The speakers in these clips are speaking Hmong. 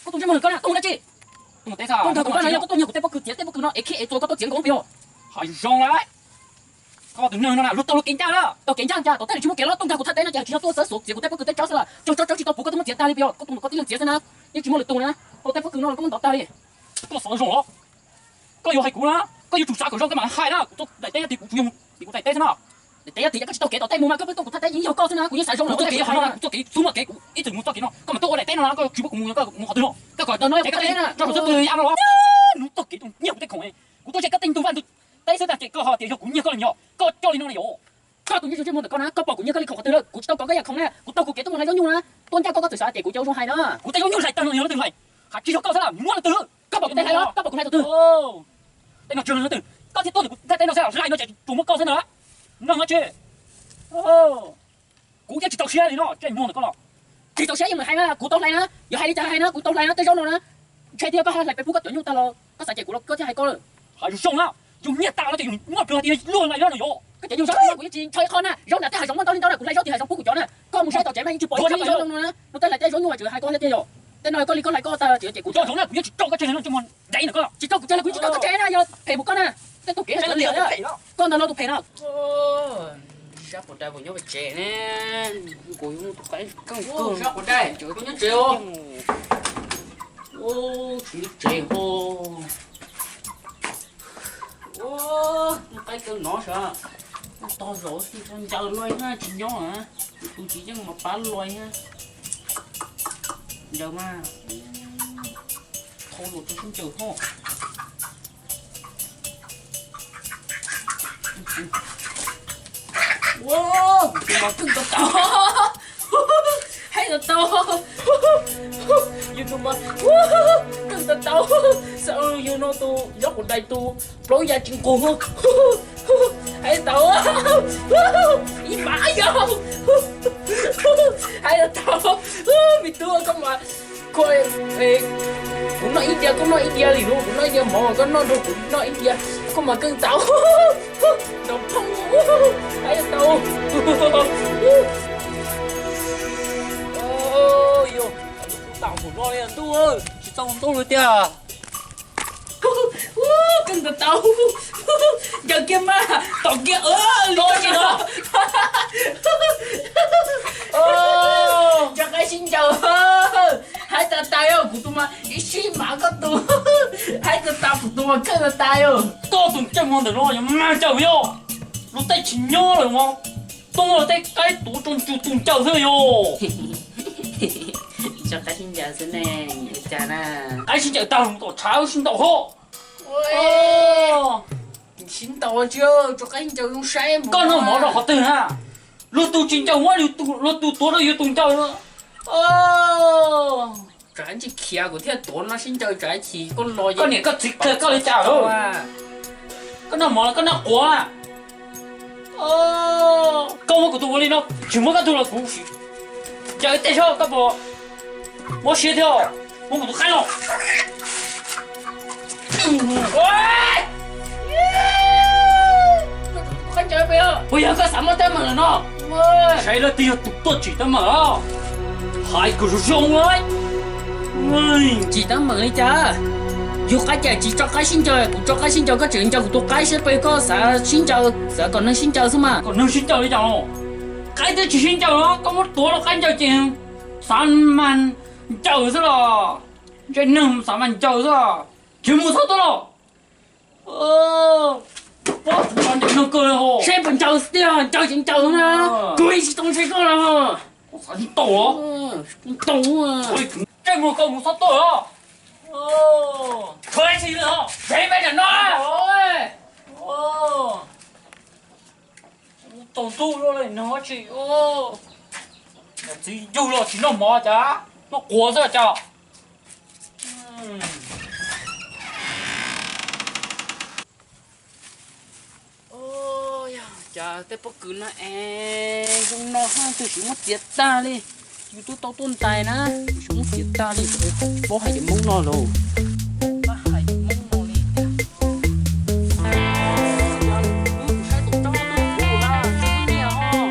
Koj tus ntsej muag lwm koj na, koj mus dab tsi? Koj mus teb xwb. Koj ntag kuv paj no yog koj tuaj nyiag kuv tej pob kws txiav tej pob kws no es khi es txuas koj tuaj txiav nkaus pem yog. Hav zoov lawm. Koj tus neeg no na luag tau luag kev ncaj na. Tau kev ncaj ncaj, tau tej lawm tsis muaj kev los tuaj nkag kuv thaj teb no ces tsis yog tuaj xav xov txiav kuv tej pob kws tej tsawb xwb los tsaug tsaug tsaug tsis tau puv koj twb muab txiav tag li pem yog. Koj tus koj tij leej txiav xwb na. Yeej tsis muaj lwm tus na. Koj tej pob kws no los koj muab ntov tag li. Koj xov zoo los? Koj yuav tsum xav kom zoo koj mam hais na. Kuv tuaj daim teb yog tim kuv tsum yog tim kuv daim teb xwb no. Daim teb yog tim koj tsis tau kev tom tej mus mas koj pheej tuaj kuv thaj teb yeej yog koj xwb na, kuv yeej xav zoo. Kuv txoj kev yog hais no, kuv txoj kev xub muaj kev kuv ib txwm mus txoj kev no, koj mam tuaj ua daim teb no koj tsis pub kuv mus, koj mus qhov twg no? Koj kom daws no yog qhov teb na, tso saum txoj pwg li av no los? Hnub txoj kev tus nyiag kuv tej khoom, kuv tuaj ze koj tej ntug vaj ntug teb xwb tag ces koj ho tias yog kuv nyiag koj li nyog, koj coj li no li yom? Koj tus ntsej muag ntawm koj na, koj pom kuv nyiag koj li khoom qhov twg lawm? Kuv tsis tau kom koj yam khoom na, kuv taug kuv kev tuaj mus hlais zaub nyuj na. Tuaj ncaj koj koj txawm xav tias kuv cov zoo hais na. Kuv tej zaub nyuj hlais tag no yog leej twg hlais? Hais tsis yog koj xwb las, muab leej twg? Koj pom kuv hlais los? Koj pom kuv hlais tus twg? Tej no tsis leej twg, koj thiaj tuaj ntawm kuv thaj teb no xwb, hlais no ces tsuas muab koj xwb ntag. Mloog no tsis, kuv yeej tsis txaus siab li no, ntsej muag ntawm koj los. Tsis txaus siab yeej meem hais na, kuv tau hlais na, yog hais li cas hais na, kuv tau hlais na, tej zaub no na. Ntshe thiaj koj hlais pem pub koj cov nyuj tag los koj xav cem kuv los koj thiaj hais koj lawm. Hais zoo zoo na, yus nyiag tas no ces yus muaj plhus tias luag hlais no yom. Koj cov nyuj zaub no kuv yeej tsis ncho ib qho na, zaub nram tej hav zoov muaj ntau li ntau na, kuv hlais zaub tim hav zoov pub kuv cov na. Koj mus saib tom tsev mas yeej tsis pom ib zaub no na, no tej hlais tej zaub nyuj tsis hais koj thiab tiag yom. Tej no koj li koj hlais koj tag tsis cem kuv cov zaub na, kuv yeej tsis tso koj tseg li no, ntsej muag ntev ntawm koj los. Tsis tso kuv tseg li, kuv yeej tsis tso koj tseg na, yog phem mus koj na. Tej tug kev hais koj ntag no tus phem no. Sab quav dais puas nyob pem tsev ne? Kuv yuav mus tus qaib keej kawg. Sab quav dais, koj nyob tsev os? Tsis nyob tsev ho. Tus qaib keej no sav, tog zaum tsis tau ncaws no na, tsis nyob na. Tus tsis yeej mas pab lua na. Ncaws mas, thau los rau sib ncaws ho. Ua, kuv tus mas kawg tau tau. Haib tau tau. Yus tus mas kawg tau tau. Xav yus no tus yob quav dais tus plaub ya tsis nqus. Haib tau. Ib mas yog. Haib tau tau. Me tub koj mas, kuv noj ib diav koj noj ib diav li no, kuv noj ib diav mov koj noj nrog kuv noj ib diav, koj mas kawg tau. Nrog phauj, haib tau. Yog, kuv tam npaum no li ntuj, tsis tau ntuj li tiag. Kawg tau tau. Ncaws kiag mas, tom kiag, tsis no. Tso qaib sib ncaws. Haib tas tas, kuv tus mas ib sij mas koj tus. Haib tas tas, kuv tus mas kawg tas tas. Koj tus ntsej muag ntawm no yog mag ncaws yog, luag tej tsis nyob lawm mas tuaj luag tej qaib tuav rau ntsug tus ncaws xwb yog. Tso qaib sib ncaws xwb ne, ua cas na? Qaib sib ncaws tag los tom tshav sib ntaus ho. Sib ntaus tsis, tso qaib sib ncaws zoo saib. Koj noj mov rau qhov twg na? Luag tus tsis ncaws muab luag tus tuav rau yus tus ncaws. Tsam ntsis khiav kuv thiaj tuav no sib ncaws, tsam chim koj los koj niam koj txiv qhia koj li cas lawm? Koj noj mov los koj noj quav? Koj muab kuv tus ua li no, tsis muab koj tus los kuv ncaws tej zaug koj puas mob siab thiab? Muab kuv tus qaib los. Puas yog koj xav muab teeb meem lawm no? Saib lawm twb yog tus tuaj tsim teeb meem os. Hais kom zoo zoo. Tsim teeb meem li cas? Yus qaib cas tsis tso qaib sib ncaws, kuv tso qaib sib ncaws koj tseem ncaws kuv tus qaib, saib pes koj xav sib ncaws, xav kom neeg sib ncaws xwb mas. Kom neeg sib ncaws li cas? Qaib twb tsis sib ncaws los koj muab tuav rau qaib ncaws ces xav mag ncaws xwb los? Ntsej neeg xav mag ncaws xwb. Tsis mus txhob tuaj los. Pob tsuas ncaws neeg kawg li ho. Seb puas ncaws tiag, ncaws ces ncaws na. Kuv yeej tsis tau ntshe koj los. Xav tsis tau os. Tau. Ntsej muag koj mus txhob tuaj los. Khav tsis li os, peb peb nram no. Tau ntuj loj li no tsis, txiv yug los tsis noj mov cas, noj quav xwb cas. Cas tej pob kws no es zoo no haj twb tsis muab txiav tag li. Yus twb tau tuaj ntais na, tsis muab txiav tag li. Paub hais cov Hmoob no los, pab hais cov Hmoob no li tiag. Tsis yog tus ntawd, tus ntawd, tus ntawd, tus ntawd, tus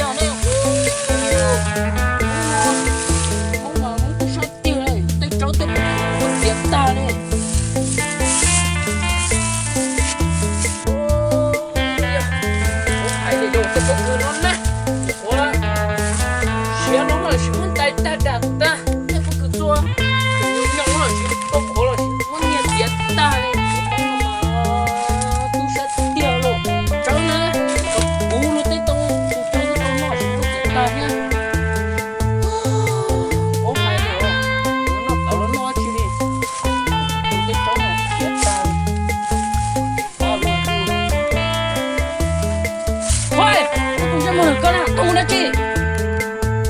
ntawd, tus ntawd, tag thiab. Ub, hais lus, noj tau los noj tsis li. Tus teb tsob no khiav tag. Koj tus ntsej muag koj na, koj mus dab tsi?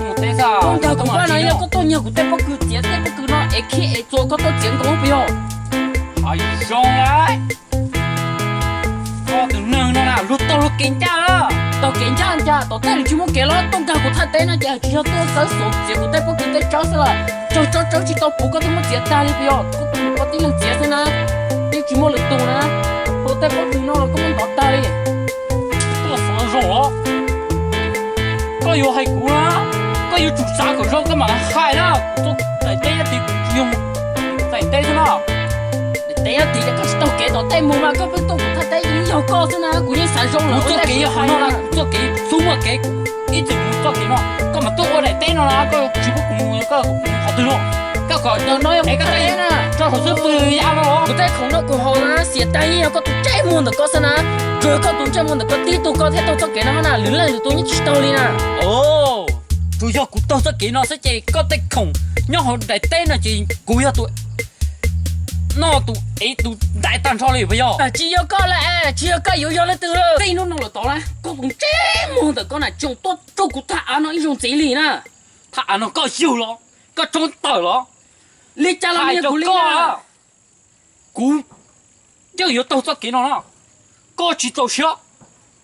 Koj nkag kuv vaj no yog koj tuaj nyiag kuv tej pob kws, txiav tej pob kws no es khiav es txuas koj tuaj txiav nkaus puas yog? Hav zoo lawm. Koj tus neeg no na luag taug luag kev ncaj lawm. Taug kev ncaj ncaj, tom tej lwm tsis muaj kev los tuaj nkag kuv thaj teb no ces tsis yog tuaj xawv xov txiav kuv tej pob kws tej tsob xwb los. Tsob tsob tsob tsis tau puv koj twb muab txiav tag li puas yog? Koj tib leeg txiav xwb na, twb tsis muaj lwm tus na. Hau tej pob kws no los koj muab ntov tag li. Koj xav zoo os. Koj yuav hais kuv na, koj yuav tsum xav kom zoo koj mam li hais na. Kuv txoj daim teb nyob tid kuv tsis yog daim teb xwb na. Daim teb nyob tid ces koj tsis taug kev tom tej mus mas koj pheej tuaj kuv thaj teb yeej yog koj xwb na, kuv yeej xav zoo lawm. Kuv txoj kev yog qhov no na, kuv txoj kev xub muaj kev, kuv ib txwm mus txoj kev no, koj mam tuaj ua daim teb no na, koj tsis pub kuv mus, koj mus qhov twg los? Koj kom no yog kuv thaj teb na. Tso saum xub pwg ya no los? Kuv tej khoom noj kuv haus na xiam tag yeej yog koj tus ntsej muag ntawm koj xwb na. Tsuas yog koj tus ntsej muag ntawm koj tib tug koj thiaj taug txoj kev no na, lwm leej lwm tus yeej tsis taug li na. Tsuas yog kuv taug txoj kev no xwb ces koj tej khoom nyob hauv daim teb no ces kuv yog tus noj tus ev tus ntais tag nrho li puas yog? Tsis yog koj lawm, tsis yog koj yuav yog leej twg lawm. Tej hnub no los tod na, koj tus ntsej muag ntawm koj na tseem tuaj tsuj kuv thaj av no ib zaug ntxiv li na. Thaj av no koj yug los, koj tsob tawm los? Li cas los yog kuv li na. Kuv yeej yuav taug txoj kev no na. Koj tsis txaus siab,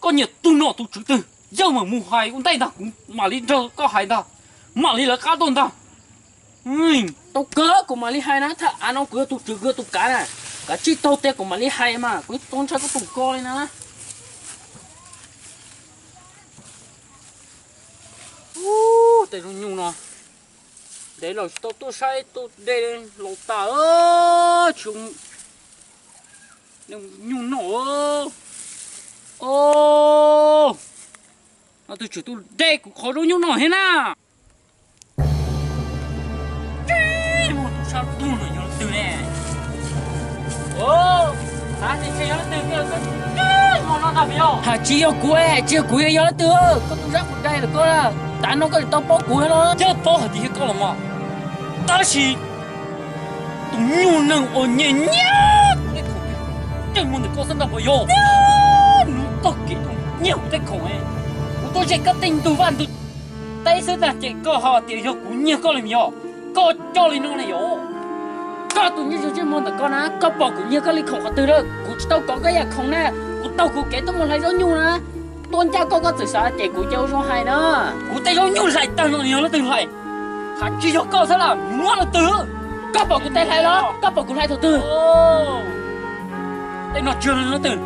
koj nyiam tus nom tus tswv twg, yawg mam mus hais ua ntej ntag, kuv mam li nrog koj hais ntag, mam li lawv qab tuaj ntag. Tau kawg kuv mam li hais na, thaj av no kuv yog tus tswv kuv yog tus kav na, kav tsij taug tias kuv mam li hais mas kuv yeej tau ntshai koj tus ko li na. Ub, tej zoo nyuj no, ntev lawm tsis tau tuaj saib tus dej laus tas, tsis zoo nyuj noj. Os, no tus tswv tus dej kuv qhov zoo nyuj noj thiab na. Tsis muaj tus sab tug no yog leej twg ne? Hais tsis yog kuv, tsis yog kuv yog leej twg, koj tus sab kuv dai lawm koj na, tav no koj tsis tau paub kuv los? Yeej paub hais tias yog koj los mas, tab sis tus nyuj neeg uas nyiag nyiag kuv tej khoom, ntsej muag ntawm koj xwb ntag puas yog? Hnub tag kis tuaj nyiag kuv tej khoom, kuv tuaj ze koj tej ntug vaj ntug teb xwb ntag ces koj ho tias yog kuv nyiag koj li yog? Koj coj li no ne yom? Koj tus ntsej muag ntawm koj na, koj pom kuv nyiag koj li khoom qhov twg lawm? Kuv tsis tau kov koj yam khoom na, kuv taug kuv kev tuaj mus hlais zaub nyuj na. Tuaj ncaj koj, koj txawm xav cem kuv ces ua zoo hais na. Kuv tej zaub nyuj hlais tag no yog leej twg hlais? Hais tsis yog koj xwb las, muab leej twg? Koj pom kuv tej hlais los? Koj pom kuv hlais thaum twg? Tej no tsis yog leej twg,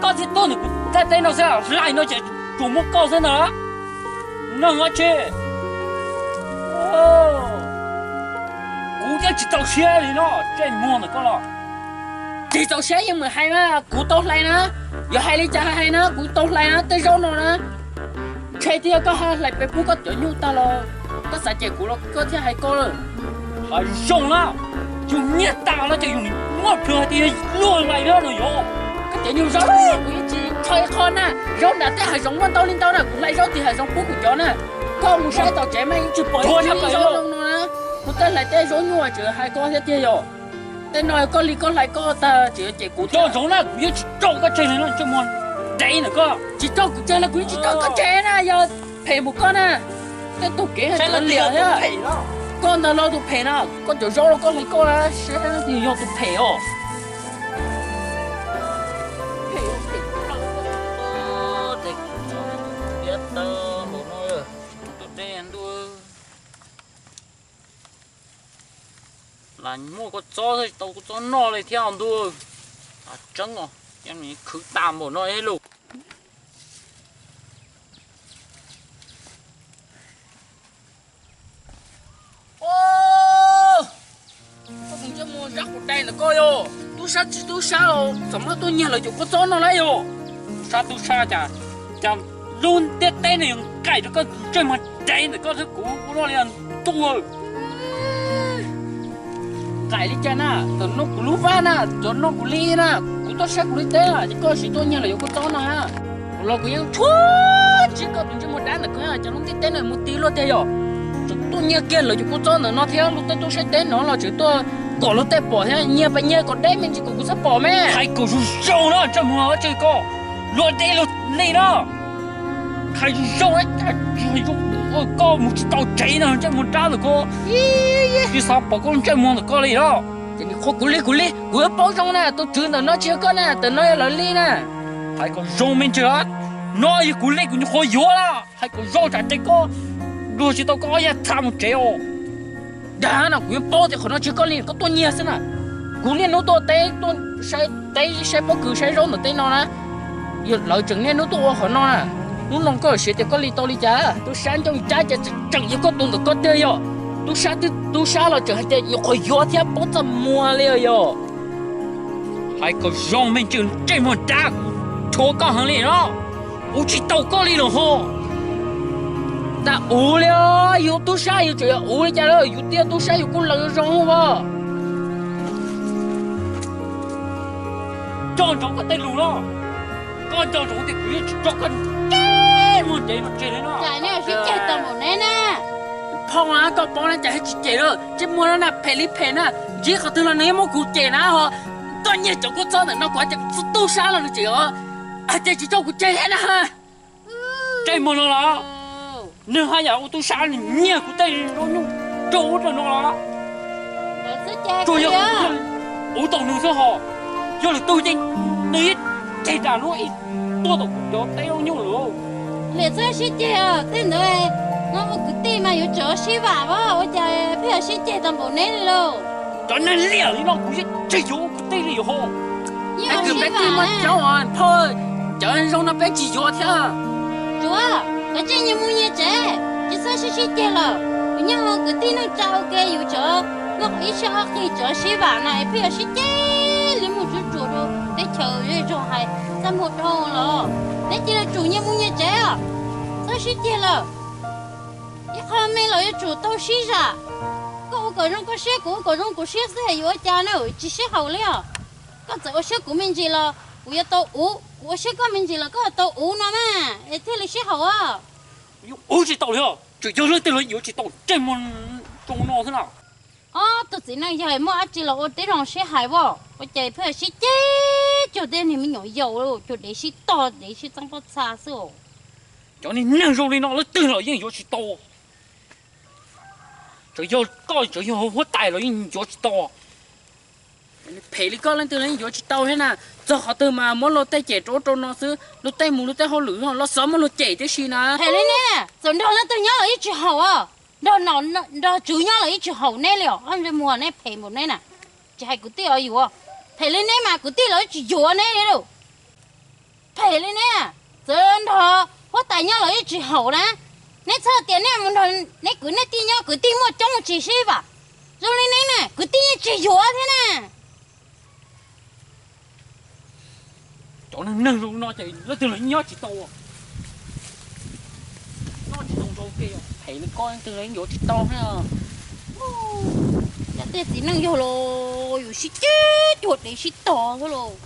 koj thiaj tuaj ntawm kuv thaj teb no xwb, hlais no ces tsuas muaj koj xwb ntag. Neeg dab tsi? Kuv yeej tsis txaus siab li no, ntsej muag ntawm koj los. Tsis txaus siab yeej meem hais mas, kuv tau hlais na. Yuav hais li cas hais na, kuv tau hlais na, tej zaub no na. Ntshe twb yog koj hlais pes pub koj cov nyuj tag los koj xav cem kuv los koj thiaj hais koj lawm. Hais zoo na, yus nyiag tas no ces yus muaj plhws hais tias yog luag hlais thiab no yom. Koj cov nyuj zaub kuv yeej tsis ntshaw qho na, zaub nram tej hav zoov muaj ntau li ntau na, kuv hlais zaub tim hav zoov pub kuv cov na. Koj mus saib tom tsev mas yeej tsis pom ib zaub zoo no na. Kuv tej hlais tej zaub nyuj tseem hais koj thiab tiag yom. Tej no koj li koj hlais koj tag tseem yuav cem kuv. Coj ntsoov na, kuv yeej tsis tso koj tseg li no, ntsej muag dev ntawm koj. Tsis tso kuv tseg los kuv yeej tsis tso koj tseg na, yog phem mus koj na. Tej tug kev hais tseem liam thiab. Koj ntag los tus phem na, koj cov zaub los koj hlais koj na, saib yog tus phem os. Las muaj kua txob tsis tau kua txob noj li thiab ntuj. Tseeb os, khwv tas npaum no ib lus. Koj tus ntsej muag zab qus dai ntawm koj yog tub sab tsis tub sab los txawm muab tuaj nyiag lawv cov kua txob no lawm yog. Tub sab tub sab cas, cas lub ntiaj teb no yuav nqaim rau koj tus ntsej muag dai ntawm koj thiab kuv ua luaj li ntuj. Nqaim li cas na, txawm no kuv lub vaj na, txawm no kuv li na, kuv tuaj saib kuv li teb na, ces koj sim tuaj nyiag lawv cov kua txob no na. Kuv los kuv yeej tshuav tsis koj tus ntsej muag Dab ntawm ko cov lub ntiaj teb no mus ti luaj tiag yom. Tseem tuaj nyiag kiag lawv cov kua txob ntawm no thiab lub teb tub saib teb no los tseem tuaj kom luag tej pom thiab, nyiag pas nyiag kom deb me ntsis kom kuv txhob pom me. Hais kom zoo zoo na, ntsej muag dab tsi ko, luag deb luag li no. Hais zoo zoo, koj mus tsis tau tsev no, ntsej muag dab ntawm ko. Twb xav pom koj ntsej muag ntawm ko li no. Ces nws qhuas kuv li kuv li, kuv yuav paub zoo na, tus tswv ntawm no tsis yog koj na, ntawm no yog lawv li na. Hais kom zoo me ntsis, no yog kuv li kuv nyuam qhuav yuav na. Hais kom zoo tsam ces koj luag tsis tau koj ob yag tha mus tsev os. Dag no kuv yeej paub tias qhov no tsis yog koj li, koj tuaj nyiag xwb na. Kuv niaj hnub tuaj teb, tuaj saib teb saib pob kws saib zaub ntawm teb no na. Yog lawv tseem niaj hnub tuaj ua qhov no na. Hnub no koj siv tias koj li tau li cas? Tub sab ncauj ntsab ces tseem yog koj tus ntawm koj tiag yom. Tub sab twb tub sab los tseem hais tias nyuam qhuav yuav thiab paub txaj muag li yom. Hais kom zoo me ntsis, ntsej muag dab, kuv tshuav koj heev li no. Ua tsis tau koj li los ho. Tag ua li, yus tub sab yus tseem yog ua li cas lawm, yus tiag tub sab yus kuj lees zoo ua. Nco ntsoov koj tej lus no, koj nco ntsoov tias kuv yuav tsis tso koj ntsej muag ntev no tseg li no. Cas nej sib ceg tau npaum neb na? Phauj, koj paub na, cas thiaj tsis ceg lawm, ntsej muag no na phem li phem na, ntsib qhov twg los nws yeej muab kuv cem na ho. Koj nyiag cov kua txob ntawm no kuv hais tias tub sab los nws tseem hais tias tsis tso kuv ceg thiab na. Ntsej muag no los, nws haj yam ua tub sab nws nyiag kuv tej zaub nyuj rau ub rau no los. Tsuas yog kuv ua tau nws xwb ho, yog lwm tus ces nws yeej ceg dam no ib tuaj tom kuv cov teb zaub nyuj lawm. Liam, txhob sib ceg os, tej ntawd no ua kwv tij mas yuav tsum sib vam os, ua cas pheej yuav sib ceg tau npaum neb li lauj. Cov neeg liam li no kuv yeej tsis yuav ua kwv tij li yus ho. Yeej ua sib vam na. Phauj, cov zoo no peb tsis yuav thiab. Tsuav, koj tseem nyias mus nyias tsev, tsis txhob sib sib ceg lawm. Kuv nyob hauv kwv tij neej tsa ua ke, yus tsov muaj ib siab ob qig tsov sib vam na es pheej yuav sib ceg li mus tsuj tsuas rau teb chaws zej zog hais txaj muag dhau los. Neb cia li tsum nyias mus nyias tsev os, txhob sib ceg lawm. Ib qho me los yuav tsum tau sib zam. Koj ua kom zoo koj siab, kuv ua kom zoo kuv siab xwb es yuav ua cas na, tsis sib haum li os. Koj txawm ua siab kuv me ntsis los kuv yuav tau uv, kuv ua siab koj me ntsis los koj yuav tau uv no na, es thiaj li sib haum os. Yuav uv tsis tau li os, tseem yog leej twg los yuav tsis tau ntsej muag zoo no xwb na. Ob tug txiv neej yog muaj dab tsi los ua tib zoo sib hais as, ua cas pheej sib ceg cuag tej niag me nyuam yaus, cuag dev sib tog dev sib txeeb pob txha xwb. Cov niag neeg zoo li no leej twg los yeej yuav tsis tau. Tseem yog koj, tseem yog huab tais los yeej yuav tsis tau. Phem li koj leej twg los yeej yuav tsis tau thiab na. Txog qhov twg mas muab luag tej cem rau ub rau no xwb, luag tej mus luag tej hauj lwm los xav muab luag cem tib si na. Phem li neb, txawm nrog leej twg nyob los yeej tsis haum os. Nrog, nrog tswv nyob los yeej tsis haum neb li os, ob ntsej muag neb phem npaum neb na. Tsis hais kwv tij os yuav, phem li neb mas kwv tij los yeej tsis yuav neb li lauj. Phem li neb, txawm nrog huab tais nyob los yeej tsis haum na. Neb txhob tias neb mus nrog neb kwv neb tij nyob, kwv tij muaj coob tsis sib vam. Zoo li neb na kwv tij yeej tsis yuav thiab na. Cov neeg zoo no ces leej twg los nyob tsis tau, nyob tsis tau nrau ke, phem li koj leej twg los yuav tsis tau thiab. Cov tej txiv neej yog los yus sib ceg cuag dev sib tog xwb lauj.